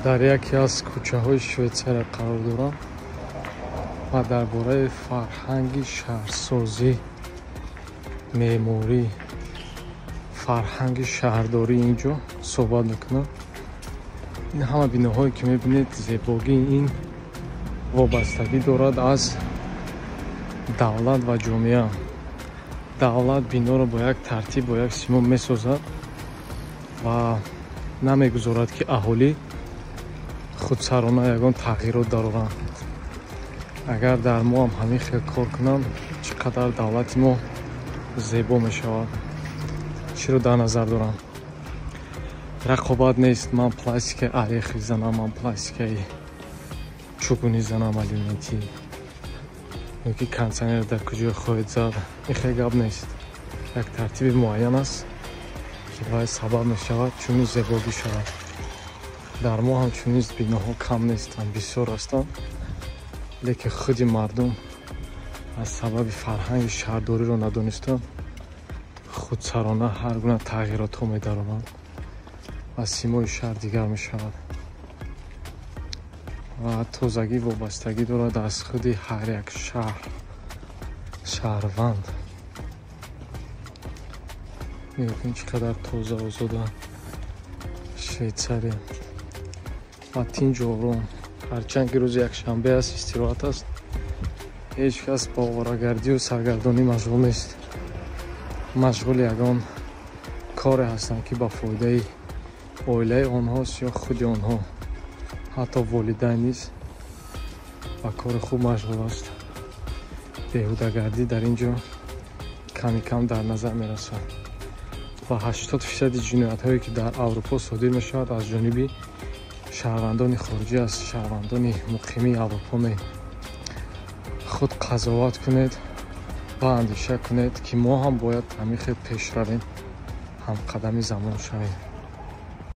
Дар яке аз кӯчаҳои Швейтсария қарор дорам ва дар бораи фарҳанги шаҳрсозӣ, меъморӣ, фарҳанги шаҳрдорӣ ин ҷо суҳбат мекунам. Ин ҳама биноҳое, ки мебинед, зебогии ин вобастагӣ дорад аз давлат ва ҷомеа. Давлат биноро бо як тартиб, бо як симо месозад ва намегузорад, ки аҳолӣ худсарона ягон тағйирот дароранд. Агар дар мо ҳам ҳамин хел кор кунанд, чӣ қадар давлати мо зебо мешавад. Чиро дар назар дорам? Рақобат нест: ман пластикаи орехи занам, ман пластикаи чугунӣ занам, алюминӣ, ёки кондитсионер дар куҷое хоҳед зад. Ин хел гап нест. Як тартиби муайян аст, ки вай сабаб мешавад, чунин зебогӣ шавад. Дар мо ҳам чунин биноҳо кам нестанд, бисёр ҳастанд, лекин худи мардум аз сабаби фарҳанги шаҳрдориро надонистан худсарона ҳар гуна тағйиротҳо медарованд ва симои шаҳр дигар мешавад. Ва тозагӣ вобастагӣ дорад аз худи ҳар як шаҳр, шаҳрванд. Нигоҳ кунед, чӣ қадар тоза, озода Швейтсария ва тинҷу ором. Ҳарчанд ки рӯзи якшанбе аст, истироҳат аст, ҳеҷ кас бо оворагардию саргардонӣ машғул нест. Машғули ягон коре ҳастанд, ки ба фоидаи оилаи онҳост ё худи онҳо. Ҳатто волидайн низ ба кори хуб машғул аст. Беҳудагардӣ дар ин ҷо ками кам дар назар мерасад ва 80 фисади ҷиноятҳое, ки дар Аврупо содир мешавад, аз ҷониби шаҳрвандони хориҷӣ аст, шаҳрвандони муқимии Аврупо не. Худ қазоват кунед ва андеша кунед, ки мо ҳам бояд ҳамин хел пеш равем, ҳамқадами замон шавем.